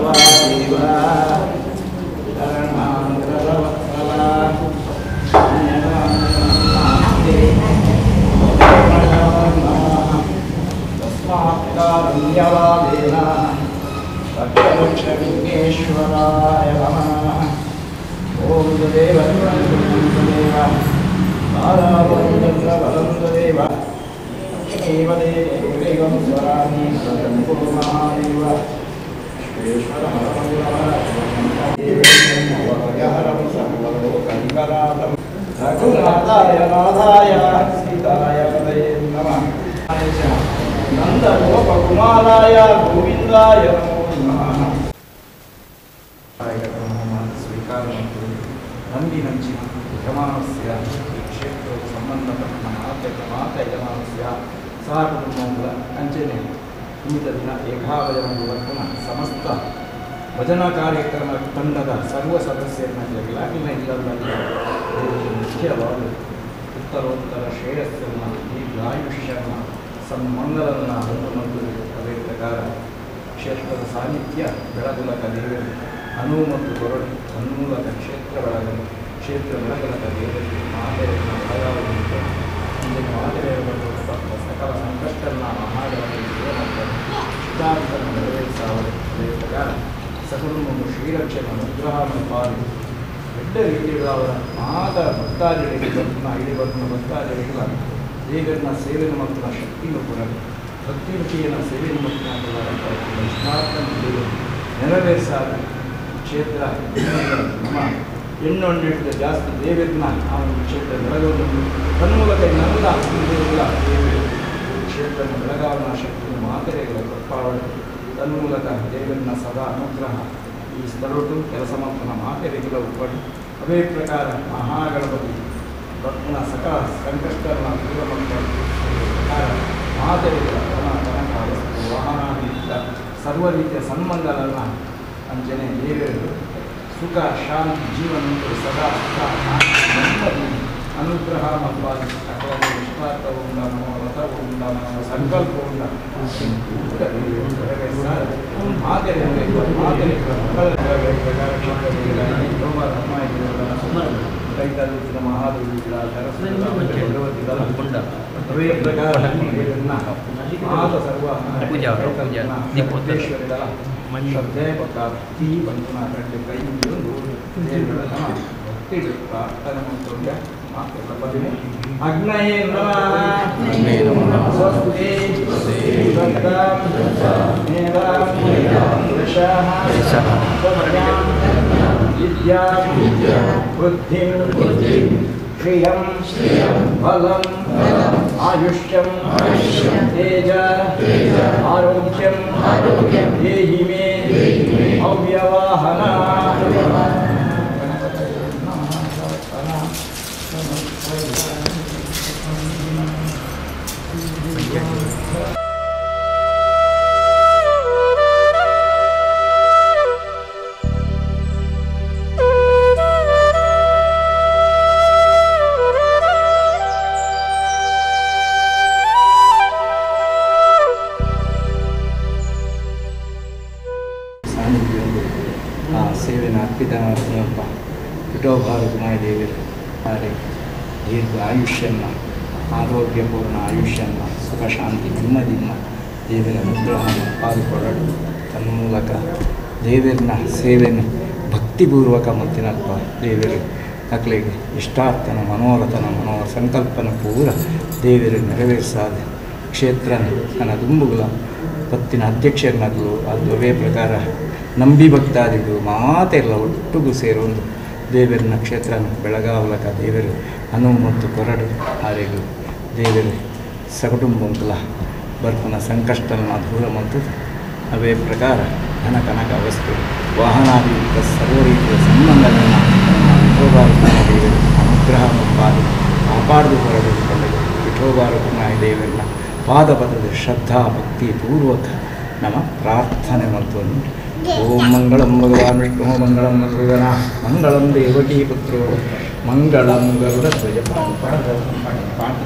ದೇವ ಶರಣಾಂಗರವತ್ಸಲ ತಸ್ಮಾತ್ ಕಾರುಣ್ಯವಾದೇನ ರಕ್ಷ ವಿಘ್ನೇಶ್ವರಾಯ ನಮಃ. ಓಂ ದೇವ ದೇವ ತಾರಾವರಂದ್ರವರಂದ್ರದೇವ ಲಕ್ಷ್ಮೀವದೇವಂ ಸ್ವರಾಮಿ ಮಹಾದೇವ ವಿಶ್ವೇಶ್ವರ ಹರಂ ಸರ್ವಲೋಕನಿಕರಾತಂ ರಘುನಾಥಾಯ ನಾಥಾಯ ಸೀತಾಯ ಪತಯೇ ನಮಃ. ನಂದಗೋಪಕುಮಾರಾಯ ಗೋವಿಂದಾಯ ನಮೋ ನಮಃ. ಸ್ವೀಕಾರ ಮತ್ತು ನಂಬಿನಂಚಿನ ಯಜಮಾನಸ್ಯ ಈ ಕ್ಷೇತ್ರದ ಸಂಬಂಧಪಟ್ಟ ಮಾತ ಯಜಮಾನಸ್ಯ ಸಹ ಕುಟುಂಬಗಳ ಅಂಚನೆ ಇನ್ನಿತ ದಿನ ಏಕಾಭಜನ ವರ್ಪಣ ಸಮಸ್ತ ಭಜನಾ ಕಾರ್ಯಕ್ರಮ ತಂಡದ ಸರ್ವ ಸದಸ್ಯರನ್ನ ಜಗಲಾಗಿನ ಇಲ್ಲಲ್ಲ ಮುಖ್ಯವಾದ ಉತ್ತರೋತ್ತರ ಶ್ರೇಯಸ್ಸನ್ನು ದೀರ್ಘಾಯುಷ್ಯನ ಸನ್ಮಂಗಲನ್ನು ಒಂದು ಮತ್ತು ಅದೇ ಪ್ರಕಾರ ಕ್ಷೇತ್ರದ ಸಾನ್ನಿಧ್ಯ ಬೆಳಗುಲಕ ದೇವರು ಅನು ಮತ್ತು ಕೊರಡು ತನ್ಮೂಲಕ ಕ್ಷೇತ್ರ ಬೆಳಗಲು ಕ್ಷೇತ್ರ ಬೆಳಗಲಕ ದೇವರಿಗೆ ಮಾತೆಯನ್ನು ಬೆಳಗಾವುದಂತೆ ಇಂದಿನ ಮಾತೆಯ ಸಕಲ ಸಂಕಷ್ಟನ್ನು ಮಹಾಗಣಗಳಿಗೆ ಮತ್ತು ಚಿತಾಂತನ್ನು ನೆರವೇರಿಸಾವರು. ಅದೇ ಪ್ರಕಾರ ಸಕಲನ್ನು ಶ್ರೀರಕ್ಷೆನ ಅನುಗ್ರಹವನ್ನು ಪಾಲಿ ದೊಡ್ಡ ರೀತಿಗಳ ಅವರ ಮಾತ ಭಕ್ತಾದಿಗಳಿಗೆ ಬರ್ಪುನ ಇಡೀ ಬರ್ಪುನ ಭಕ್ತಾದಿಗಳ ದೇವರನ್ನ ಸೇವೆಯನ್ನು ಮತ್ತು ಶಕ್ತಿಯನ್ನು ಕೂಡ ಭಕ್ತಿ ರುಚಿಯನ್ನು ಸೇವೆಯನ್ನು ಮತ್ತು ದೇವರು ನೆರವೇರಿಸಾದ ಕ್ಷೇತ್ರ ನಮ್ಮ ಹೆಣ್ಣೊಂದಿಟ್ಟು ಜಾಸ್ತಿ ದೇವರನ್ನ ಆ ಒಂದು ಕ್ಷೇತ್ರ ಬೆಳಗೋದನ್ನು ತನ್ಮೂಲಕ ನಲ್ಲ ದೇವರ ದೇವರು ಕ್ಷೇತ್ರದ ಬೆಳಗಾವನ ಶಕ್ತಿಯನ್ನು ಮಾತೆರೆಗಳ ಕೃಪಾವಳಿ ತನ್ಮೂಲಕ ದೇವರನ್ನ ಸದಾ ಅನುಗ್ರಹ ಈ ಸ್ಥಳಟ್ಟು ಕೆಲಸ ಮಾಡ್ತಾನ ಮಾತೆರೆಗಳ ಉಪ್ಪಡಿ ಅದೇ ಪ್ರಕಾರ ಮಹಾಗಣಪತಿ ಭಕ್ತನ ಸಕಲ ಸಂಕಷ್ಟನ ದೂರ ಮಾಡ್ತಾರೆ. ಪ್ರಕಾರ ಮಾತೆರೆಗಳ ಧನ ಕನಕ ವಸ್ತು ವಾಹನಾದಿಯುಕ್ತ ಸರ್ವ ರೀತಿಯ ಸನ್ಮಂಗಲನ್ನು ಅಂಜನೆ ದೇವರು ಸುಖ ಶಾಂತಿ ಜೀವನ ಸದಾ ಸುಖ ಶಾಂತಿ ನೆಮ್ಮದಿ ಅನುಗ್ರಹ ಮತ್ತು ಸಕಲ ಇಷ್ಟಾರ್ಥವುಂಡ ಮನೋರಥವುಂಡ ಮನೋ ಸಂಕಲ್ಪವುಂಡ ಮಹಾದೇವಿಗಳ ಪ್ರಕಾರ ಸರ್ವ ಶ್ರದ್ಧೆ ಭಕ್ತಿ ಬಂಧುನ ಕಂಡು ಕೈ ಭಕ್ತಿ ಪ್ರಾರ್ಥನೆ ಮಾಡ್ಕೊಂಡೆ ಮಾತೆಲ್ಲ ಅಗ್ನಯೇ ನಮಃ. ಸ್ವಸ್ತಿ ಶ್ರದ್ಧಾಂ ಮೇಧಾಂ ಯಶಃ ಸತ್ಯಾಂ ವಿದ್ಯಾಂ ಬುದ್ಧಿಂ ಶ್ರಿಯಂ ಬಲಂ ಆಯುಷ್ಯಂ ತೇಜ ಆರೋಗ್ಯಂ ದೇಹಿ ಮೇ ಅವ್ಯವಾಹನ. ಆ ಸೇವೆನ ಅರ್ಪಿತನಪ್ಪ ವಿಠೋಬಾರಗುಮಾಯ ದೇವರು ಆದರೆ ದೀರ್ಘ ಆಯುಷ್ಯನ್ನ ಆರೋಗ್ಯಪೂರ್ಣ ಆಯುಷ್ಯನ್ನ ಸುಖ ಶಾಂತಿ ನೆಮ್ಮದಿನ ದೇವರ ಅನುಗ್ರಹವನ್ನು ಪಾಲ್ಗೊಳ್ಳಲು ತನ್ಮೂಲಕ ದೇವರನ್ನ ಸೇವೆಯನ್ನು ಭಕ್ತಿಪೂರ್ವಕ ಮತ್ತಿನಪ್ಪ ದೇವರು ಮಕ್ಕಳಿಗೆ ಇಷ್ಟಾರ್ಥನ ಮನೋರಥನ ಮನೋ ಸಂಕಲ್ಪನ ಪೂರ ದೇವರು ನೆರವೇರಿಸಾದ ಕ್ಷೇತ್ರ ನನ್ನ ದುಂಬುಗಳ ಪತ್ತಿನ ಅಧ್ಯಕ್ಷರನ್ನಾಗಲು ಅದು ಅವೇ ಪ್ರಕಾರ ನಂಬಿ ಭಕ್ತಾದಿಗಳು ಮಾತೆಲ್ಲ ಒಟ್ಟಿಗೂ ಸೇರೊಂದು ದೇವರನ್ನ ಕ್ಷೇತ್ರನ ಬೆಳಗಾವಲಕ ದೇವರು ಅನು ಮತ್ತು ಕೊರಡು ಆರೆಗು ದೇವರು ಸಕುಟುಂಬಂಕಲ ಬರ್ಪನ ಸಂಕಷ್ಟನ ದೂರ ಮತ್ತು ಅವೇ ಪ್ರಕಾರ ಧನ ಕನಕ ವಸ್ತು ವಾಹನಾದಿಯುಕ್ತ ಸರ್ವ ರೀತಿಯ ಸಂಬಂಧಗಳನ್ನು ವಿಠೋಬಾರಕುಮಾಯ ದೇವರು ಅನುಗ್ರಹ ಪಾದು ಕಾಪಾಡದು ಹೊರಡು ವಿಠೋಬಾರಕುಮಾಯ ದೇವರನ್ನ ಪಾದಪದದ ಶ್ರದ್ಧಾ ಭಕ್ತಿ ಪೂರ್ವಕ ನಮ್ಮ ಪ್ರಾರ್ಥನೆ ಮತ್ತು ಓಂ ಮಂಗಳಂ ಭಗವಾನ್ ವಿಷ್ಣು ಮಂಗಳಂ ಮಧುಗಣ ಮಂಗಳಂ ದೇವಕೀ ಪುತ್ರೋ ಮಂಗಳಂ ಗರುಡ ಧ್ವಜ ಪಾದ.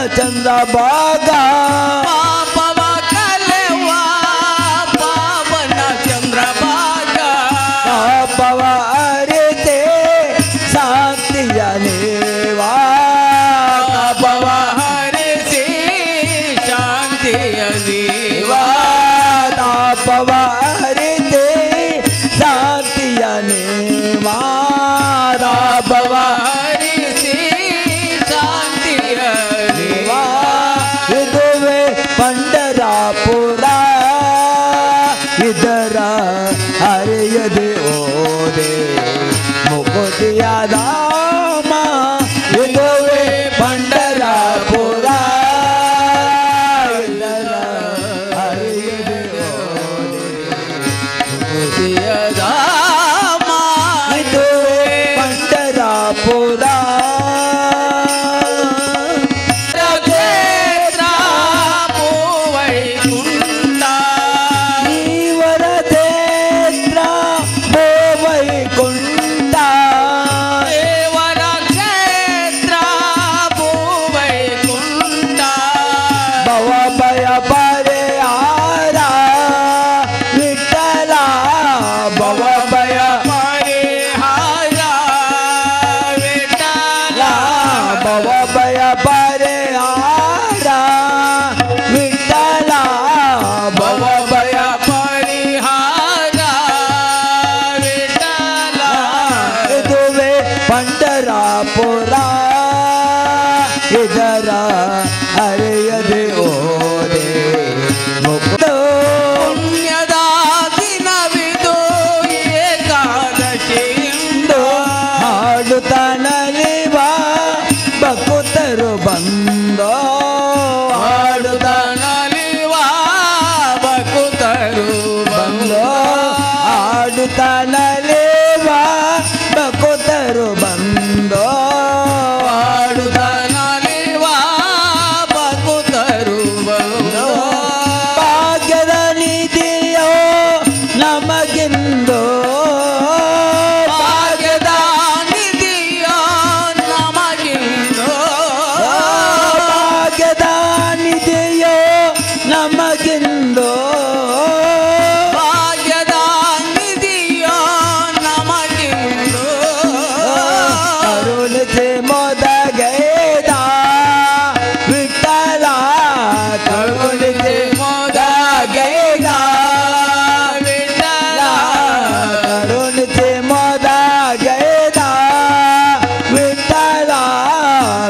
चंदा बागा पापवा कलेवा पावन चंद्र बागा पापवा अरे ते शांतिया नेवा पापवा हरे ते शांतिया नेवा पापवा अरे ते शांतिया नेवा पापवा हरे ते शांतिया नेवा पंडरापुरा इधर हरियदे ओदे मुकुतिया दामा इधवे पंडरापुरा इधर हरियदे ओदे मुकुतिया दामा इधवे पंडरापुरा पंडरापुरा इधर हरियदे ओदे मुकुंद ಪುಣ್ಯದ ದಿನವಿದು ಏಕಾದಶಿಯಂದು ಹಾಡುತ್ತಾನಲಿವ ಬಕುತರು ಬಂದೋ ಹಾಡುತ್ತಾನಲಿವ ಬಕುತರು ಬಂದೋ ಹಾಡುತ್ತಾನಲಿವ ಬಕುತರು ಬಂದೋ ಹಾಡುತ್ತಾನಲಿವ ಬಕುತರು ಬಂದೋ ಭಾಗ್ಯದ ನಿಧಿಯೋ ನಮಗಿಂದು ಭಾಗ್ಯದ ನಿಧಿಯೋ ನಮಗಿಂದು ಭಾಗ್ಯದ ನಿಧಿಯೋ ನಮಗಿಂದು ಭಾಗ್ಯದ ನಿಧಿಯೋ ನಮಗಿಂದು ಕರುಣಿಸಿ ಮೊದಗೈದ ವಿಠಲ ಕರುಣಿಸಿ ಮೊದಗೈದ ವಿಠಲ ಕರುಣಿಸಿ ಮೊದಗೈದ ವಿಠಲ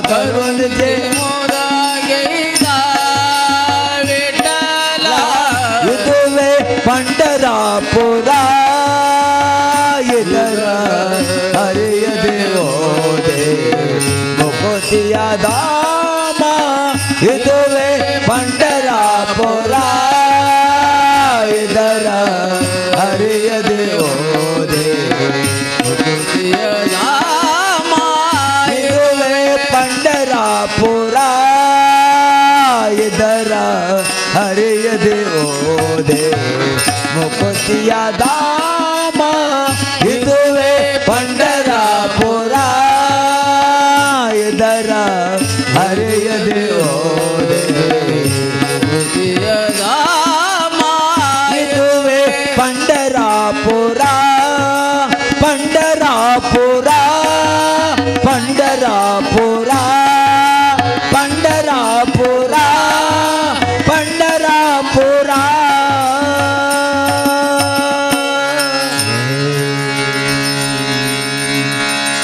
ಕರುಣಿಸಿ ಮೊದಗೈದ ವಿಠಲ ಇದುವೆ ಪಂಡರಾಪುರ ಇದರ ಹರಿಯದೆ ಓದೆ ಮುಕುತಿಯ ಧಾಮ ಇದುವೆ ಪಂಡರಾಪುರ ಇದರ ಹರಿಯದೆ ಓದೆ ಮುಕುತಿಯ ಧಾಮ ಇದುವೆ ಪಂಡರಾಪುರ ಇದರ ಹರಿಯದೆ ಓದೆ ಮುಕುತಿಯ ಧಾಮ ಇದುವೆ Pandharpur Pandharpur Pandharpur Pandharpur.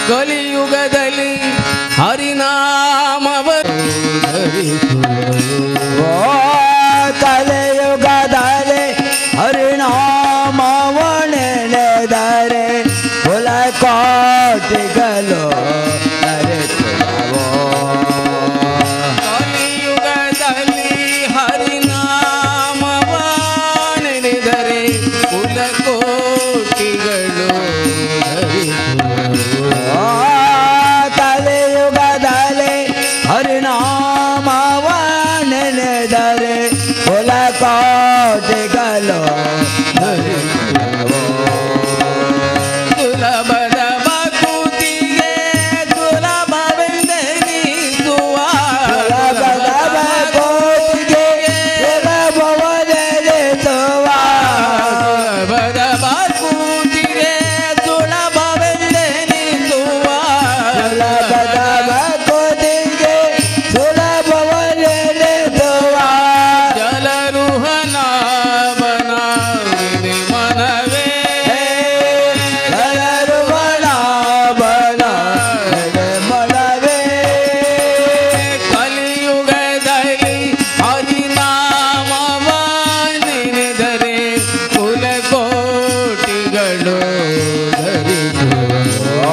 ಕಲಿಯುಗದಲ್ಲಿ ಹರಿನಾಮವ ಓ ಕಲಿಯುಗದಲ್ಲಿ ಹರಿನಾಮವ ನೆನೆದರೆ ಕುಲಕೋಟಿಗಳು ಧರಿಸುವವು. ಕಲಿಯುಗದಲ್ಲಿ ಹರಿನಾಮವ ನೆನೆದರೆ ಕುಲಕೋಟಿಗಳು ಧರಿಸುವವು. ಓ ಕಲಿಯುಗದಲ್ಲಿ ಹರಿನಾಮವ ನೆನೆದರೆ ಕುಲಕೋಟಿಗಳು ಧರಿಸುವವು. ಸುಲಭದ ಭಕುತಿಗೆ ಸುಲಭವೆಂದೆನಿಸುವ ಸುಲಭದ ಭಕುತಿಗೆ ಸುಲಭವನೆನಿಸುವ. ಸುಲಭದ ಭಕುತಿಗೆ ಸುಲಭವೆಂದೆನಿಸುವ ಸುಲಭದ ಭಕುತಿಗೆ ಸುಲಭವನೆನಿಸುವ. ಜಲರುಹನ ಬನವಿದೆ ಮನವೇ ಜಲರುಹನ ಬನವಿದೆ ಮನವೇ. ಕಲಿಯುಗದಲ್ಲಿ ಹರಿನಾಮವ ನೆನೆದರೆ ಕುಲಕೋಟಿಗಳು ಧರಿಸುವ. ಓ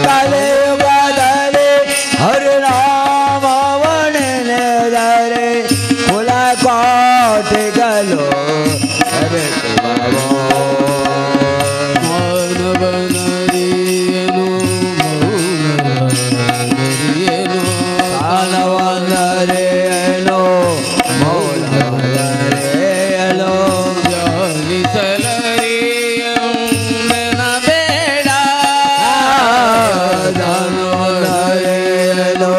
ಕಲಿಯುಗದಲ್ಲಿ ಹರಿನಾಮವ ನೆನೆದರೆ ಕುಲಕೋಟಿಗಳು ಧರಿಸುವವು. ಮಾನವನರಿಯನು ಮೌನವನರಿಯನು ದಾನವನರೇನೋ ಮೌನವನರೇನೋ ಧ್ಯಾನಿಸಲರಿಯಂದೆನಬೇಡ. ದಾನವನರೇನೋ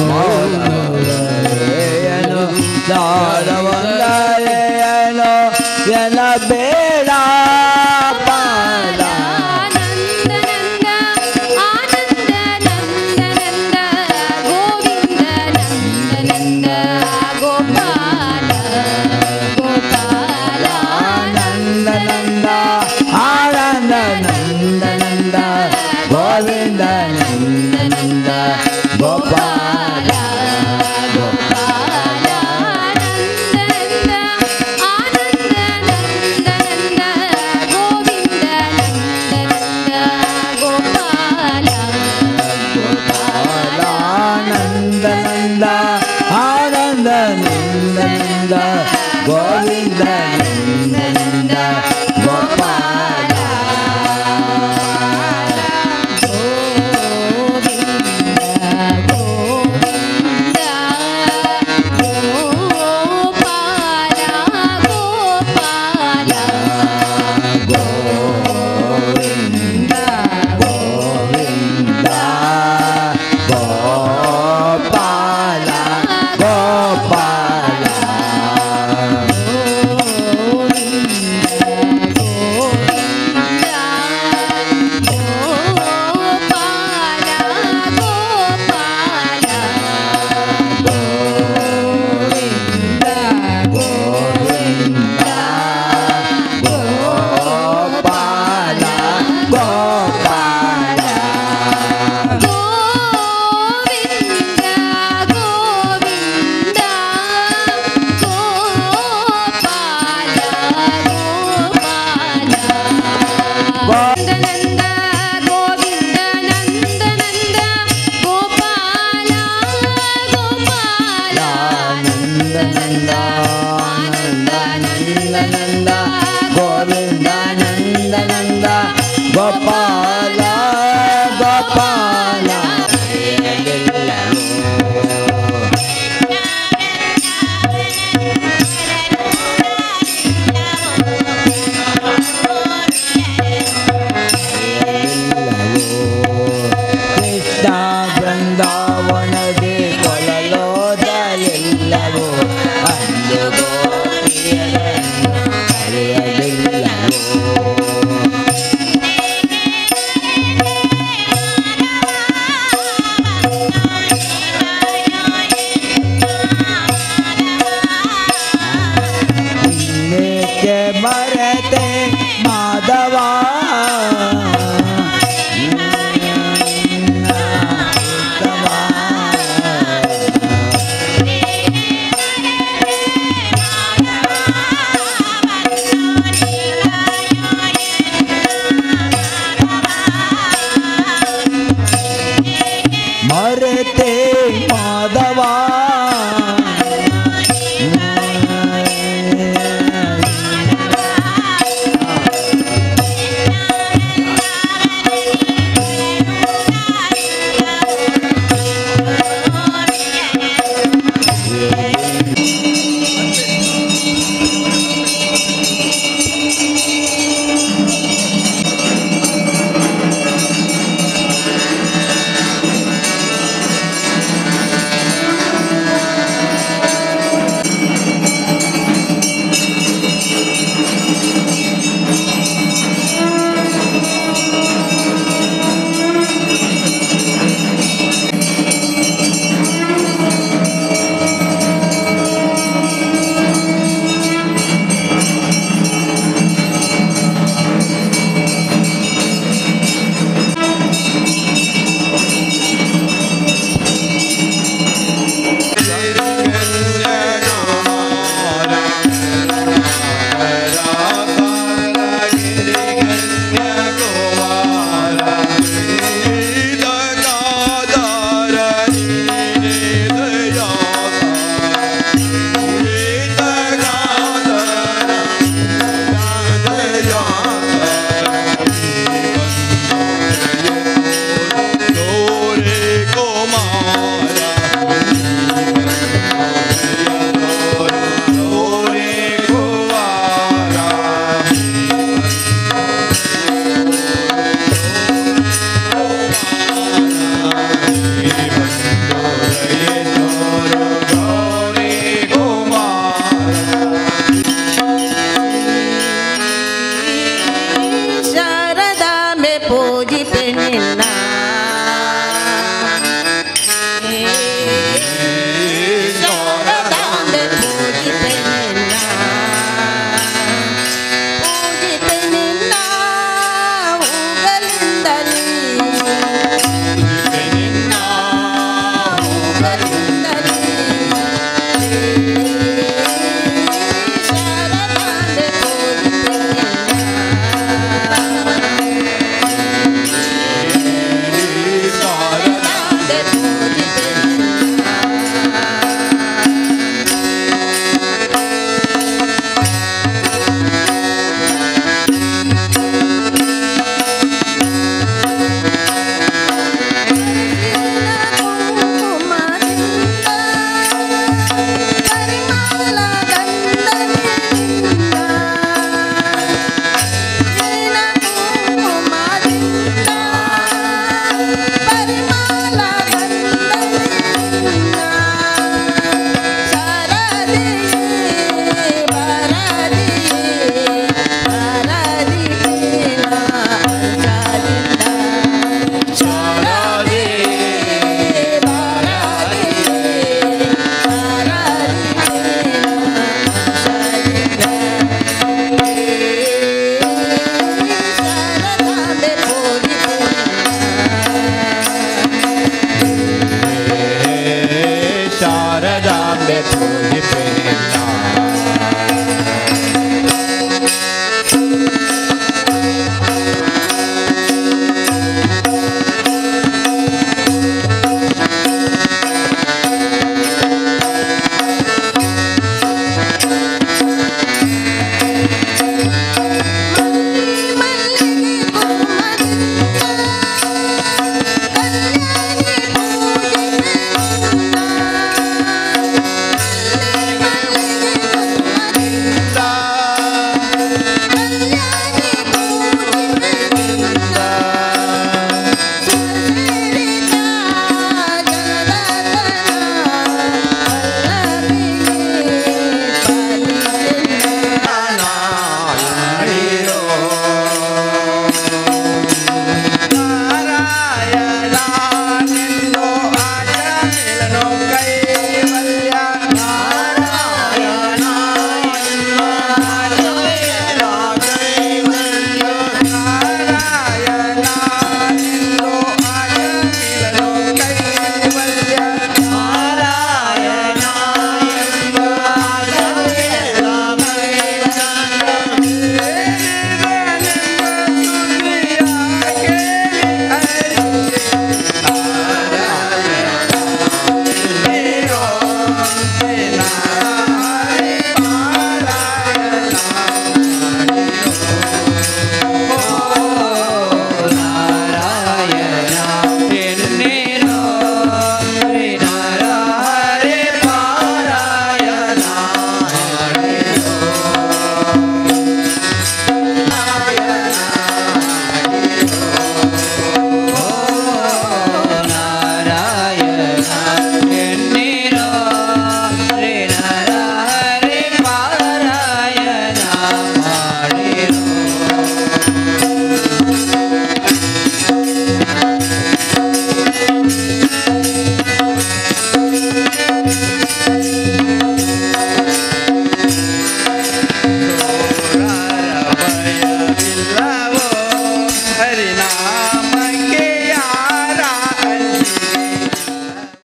ಮೌನವನರೇನೋ ದಾನವನರೇನೋ ಎನ ಬೇಡ ಪಾಲ. ನಂದ ನಂದ ಆನಂದ ನಂದ ನಂದ ಗೋವಿಂದ ನಂದ ನಂದ ಗೋಪಾಲ ಗೋಪಾಲ ನಂದ ನಂದ ಆನಂದ ನಂದ ನಂದ ಗೋವಿಂದ ನಂದ ನಂದ ಗೋಪಾಲ ಗೋಪಾಲ ನಂದ ನಂದ ಆನಂದ ನಂದ ನಂದ ಗೋವಿಂದ ನಂದ ನಂದ ಗೋಪಾಲ ಗೋಪಾಲ ಆನಂದ ನಂದ ಆನಂದ ನಂದ ನಂದ ಗೋವಿಂದ ನಂದ ನಂದ ಗೋಪಾಲ ಗೋವಿಂದ ಗೋವಿಂದ ಗೋಪಾಲ ಗೋಪಾಲ ಗೋವಿಂದ ಗೋವಿಂದ ಗೋಪಾಲ ಗೋಪಾಲ ಗೋಪಾಲ ಗೋಪಾಲ ಗೋವಿಂದ ಗೋವಿಂದ ಗೋಪಾಲ ಗೋಪಾಲ ಗೋವಿಂದ ಗೋವಿಂದ ಗೋಪಾಲ ಗೋಪಾಲ ನಂದ ಗೋವಿಂದ ನಂದ ನಂದ ಗೋಪಾಲ ಗೋಪಾಲ ನಂದ ನಂದ ಆನಂದ ನಂದ ನಂದ ಗೋವಿಂದ ನಂದ ನಂದ ಗೋಪಾಲ ಗೋಪಾಲ. ಕೃಷ್ಣ ಬೃಂದಾವನದಿ ಕೊಲಲೋದಲಿಲ್ಲವೋ ಅಂದು ಗೋಪಿಯರನ್ನು ಕರೆಯಲಿಲ್ಲವೋ. ಜಯತೆ ಮಾಧವ. शारदा में पूजी पे।